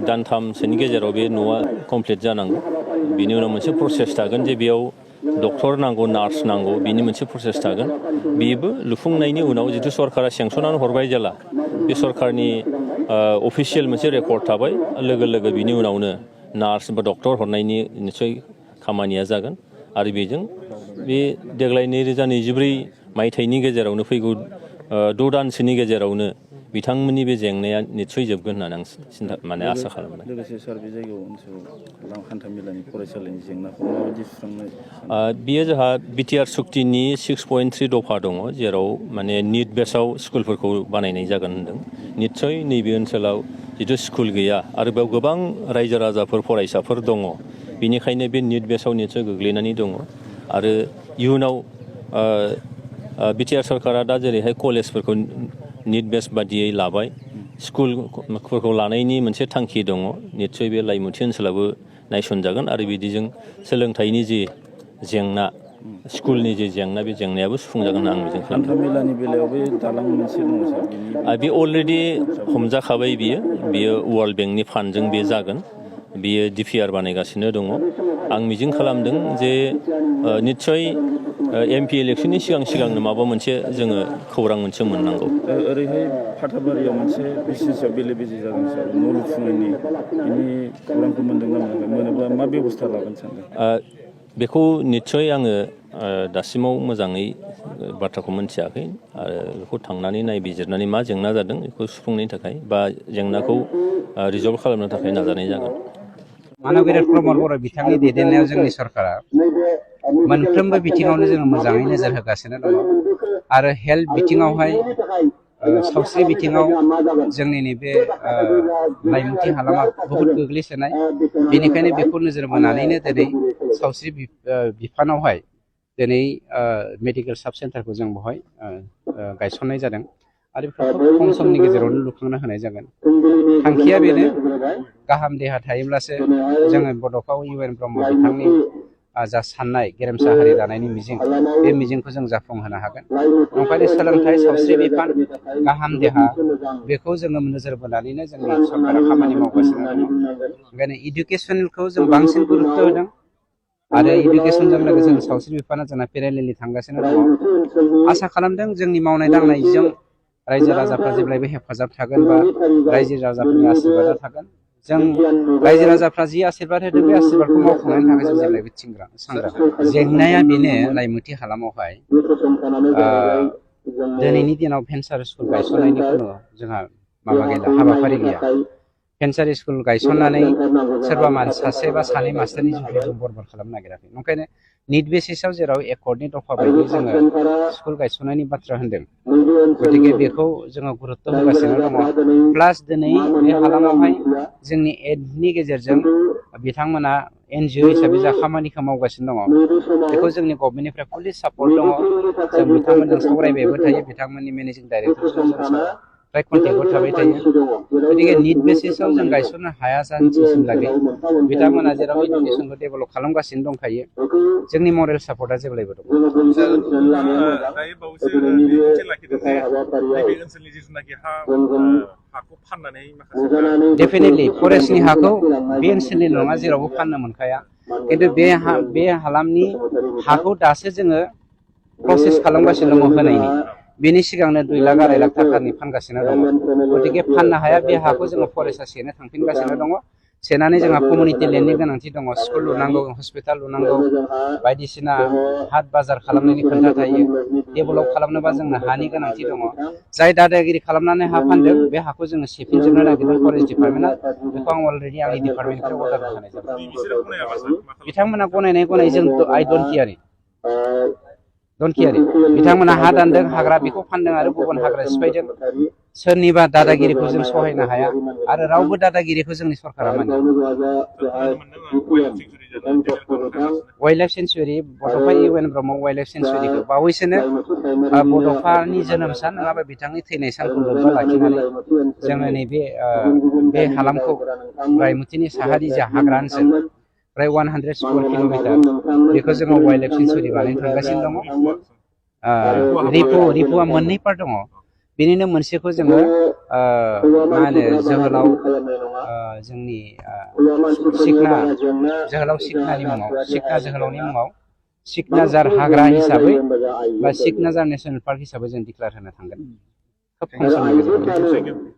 दानथामसोनि गेजेराव बे न'आ कमप्लिट जानांगौ बिनि उनाव मोनसे प्रसेस थागोन जे बेयाव डक्टर नांगौ नार्स नांगौ बिनि मोनसे प्रसेस थागोन बेबो लुफुंनायनि उनाव जिथु सरकारा सेंसनानै हरबाय जेला बे सरकारनि अफिसियेल मोनसे रेकर्ड थाबाय लोगो लोगो बिनि उनावनो नार्स बा डक्टर हरनायनि निस्सय खामानिया जागोन आरो बेजों बे देग्लाय 2024 मायथाइनि गेजेरावनो फैगौ 6 दानसोनि गेजेरावनो बिथांमोननि बे जेंनाया निस्सय जोबगोन होननानै आं आसा खालामबाय। लोगोसे सार बे जायगायाव ओनसोलाव हान्थामेलानि फरायसालिनि जेंनाखौ माबायदि सुस्रांनो बियो जोंहा बिटिआर सुक्तिनि 6.3 दफा दङ जेराव माने निट बेसाव स्कुलफोरखौ बानायनाय जागोन होनदों निस्सय नैबे ओनसोलाव जिथु स्कुल गैया आरो बेयाव गोबां रायजो राजाफोर फरायसाफोर दङ बेनिखायनो बे निट बेसाव निस्सय गोग्लैनानै दङ आरो इयुनाव बिटिआर सरकारा दा जेरैहाय कलेजफोरखौ निट बेस बादियै लाबाय स्कुलफोरखौ लानायनि मोनसे थांखि दङ निस्सय बे लाइमुथि ओनसोलावबो नायसनजागोन आरो बिदिजों सोलोंथाइनि जि जेंना स्कुलनि जे जेंना बे जेंनायाबो सुफुंजागोन आं मिजिं खालामो। हान्थामेलानि बेलायाव बे दालां मोनसे दङ सार बे अलरेडि हमजाखाबाय बियो वार्ल्ड बेंकनि फान्डजों बे जागोन बियो DPR बानायगासिनो दङ आं मिजिं खालामदों जे निस्सय MP इलेक्सननि सिगांनो माबा मोनसे जोङो खौरां मोनसे मोननांगौ। ओरैहाय फाथाबारियाव मोनसे बिसिनेसआव बेले बेजे जादों सार न' लुफुंनायनि बिनि खौरांखौ मोनदों ना मोनाखै मोनोब्ला मा बेबस्था लागोन सानदों? बेखौ निस्सय आङो दासिमाव मोजाङै बाथ्राखौ मोनथियाखै आरो बेखौ थांनानै नायबिजिरनानै मा जेंना जादों बेखौ सुफुंनायनि थाखाय बा जेंनाखौ रिजल्भ खालामनो थाखाय नाजानाय जागोन। मानबीर प्रमद बर' बिथांनि दैदेननायाव जोंनि सरकारा मोनफ्रोमबो बिथिङावनो जोङो मोजाङै नोजोर होगासिनो दङ आरो हेल्थ बिथिङावहाय सावस्रि बिथिङाव जोंनि नैबे लाइमुथि हालामा बहुद गोग्लैसोनाय बेनिखायनो बेखौ नोजोर बोनानैनो दिनै सावस्रि बिफानावहाय दिनै मेडिकेल साब सेन्टारखौ जों बेवहाय गायसननाय जादों आरो बेफोरखौ खम समनि गेजेरावनो लुखांना होनाय जागोन। थांखिया बेनो गाहाम देहा थायोब्लासो जोङो बड'फा UN ब्रह्म बिथांनि जा साननाय गेरेमसा हारि दानायनि मिजिं बे मिजिंखौ जों जाफुंहोनो हागोन। ओंखायनो सोलोंथाइ सावस्रि बिफान गाहाम देहा बेखौ जोङो नोजोर बोनानैनो जोंनि सरकारा खामानि मावगासिनो दङ। ओंखायनो इडुकेसनखौ जों बांसिन गुरुत्त होदों आरो इडुकेसनजों लोगोसे सावस्रि बिफाना जोंना पेरेलेलि थांगासिनो दङ। आसा खालामदों जोंनि मावनाय दांनायजों रायजो राजाफ्रा जेब्लायबो हेफाजाब थागोन बा रायजो राजाफोरनि आशीर्बादा थागोन। जों रायजो राजाफ्रा जि आशीर्बाद होदों बे आशीर्बादखौ मावफुंनायनि थाखाय जों जेब्लायबो सांग्रां। जेंनाया बेनो लाइमुथि हालामावहाय दिनैनि दिनाव भेन्सार स्कुल गायसननायनि खुनु जोंहा माबा गैला हाबाफारि गैया। भेन्सार स्कुल गायसननानै सोरबा सासे बा सानै मास्टारनि जिउखौ जों बरबाद खालामनो नागिराखै। ओंखायनो निट बेसिसाव जेराव एकर्डनि दफा बायदि जोङो स्कुल गायसननायनि बाथ्रा होन्दों गतिके बेखौ जोङो गुरुत्त होगासिनो दङ। प्लास दिनै बे हालामावहाय जोंनि एडनि गेजेरजों बिथांमोना NGO हिसाबै जा खामानिखौ मावगासिनो दङ बेखौ जोंनि गभर्नमेन्टनिफ्राय फुलि सापर्ट दङ। जों बिथांमोनजों सावरायबायबो थायो बिथांमोननि मेनेजिं डाइरेक्टरजों जों फ्राय कन्टेक्टआव थाबाय थायो। गतिके निट बेसिसाव जों गायसननो हाया जानसिमलागै बिथांमोना जेराव इडुकेसनखौ डेभेलप खालामगासिनो दंखायो जोंनि मरेल सापर्टआ जेब्लायबो दं। दायो बावैसो बिबुंथि लाखिदों जे नैबे ओनसोलनि जिथुनाखि हाखौ फाननानै माखासे डेफिनेटलि फरेस्टनि हाखौ बे ओनसोलनि नङा जेरावबो फाननो मोनखाया खिन्थु बे हालामनि हाखौ दासो जोङो प्रसेस खालामगासिनो दङ होनायनि बेनि सिगांनो 2 लाख 2.5 लाख थाखानि फानगासिनो दङ। गतिके फाननो हाया बे हाखौ जोङो फरेस्टआ सेनो थांफिनगासिनो दङ। सेनानै जोंहा कमिउनिटि लेन्डनि गोनांथि दङ। स्कुल लुनांगौ हस्पिटाल लुनांगौ बायदिसिना हाट बाजार खालामनायनि खोथा थायो। डेभेलप खालामनोबा जोंनो हानि गोनांथि दङ। जाय दादागिरि खालामनानै हा फानदों बे हाखौ जोङो सेफिनजोबनो नागिरदों फरेस्ट डिपार्टमेन्टआ बेखौ आं अलरेडि आंनि डिपार्टमेन्टनिफ्राय अर्डार होखानाय जाबाय। बिथांमोना गनायनाय जों आइ डन्ट केयार बिथांमोना हा दानदों हाग्रा बेखौ फानदों आरो गुबुन हाग्रा सिफायदों। सोरनिबा दादागिरिखौ जों सहायनो हाया आरो रावबो दादागिरिखौ जोंनि सरकारा मानिया। वाइल्ड लाइफ सेन्सुरि बड'फा UN ब्रह्म वाइल्ड लाइफ सेन्सुरिखौ बावैसोनो बड'फानि जोनोम सान नङाबा बिथांनि थैनाय सानखौ लोब्बा लाखिनानै जोङो नैबे बे हालामखौ लाइमुथिनि साहारि जा हाग्रा ओनसोल प्राय 100 स्कुवेर किल'मिटार बेखौ जोङो वाइल्ड लाइफ सेन्सुरि बानायनो थांगासिनो दङ। रिपुआ मोननै पार्ट दङ। बेनिनो मोनसेखौ जोङो मा होनो जोहोलाव जोंनि सिखना जोहोलाव सिखनानि मुङाव सिखना जोहोलावनि मुङाव सिखनाजार हाग्रा हिसाबै बा सिखनाजार नेसनेल पार्क हिसाबै जों डिक्लेयार होनो थांगोन खोब खम समनि गेजेराव।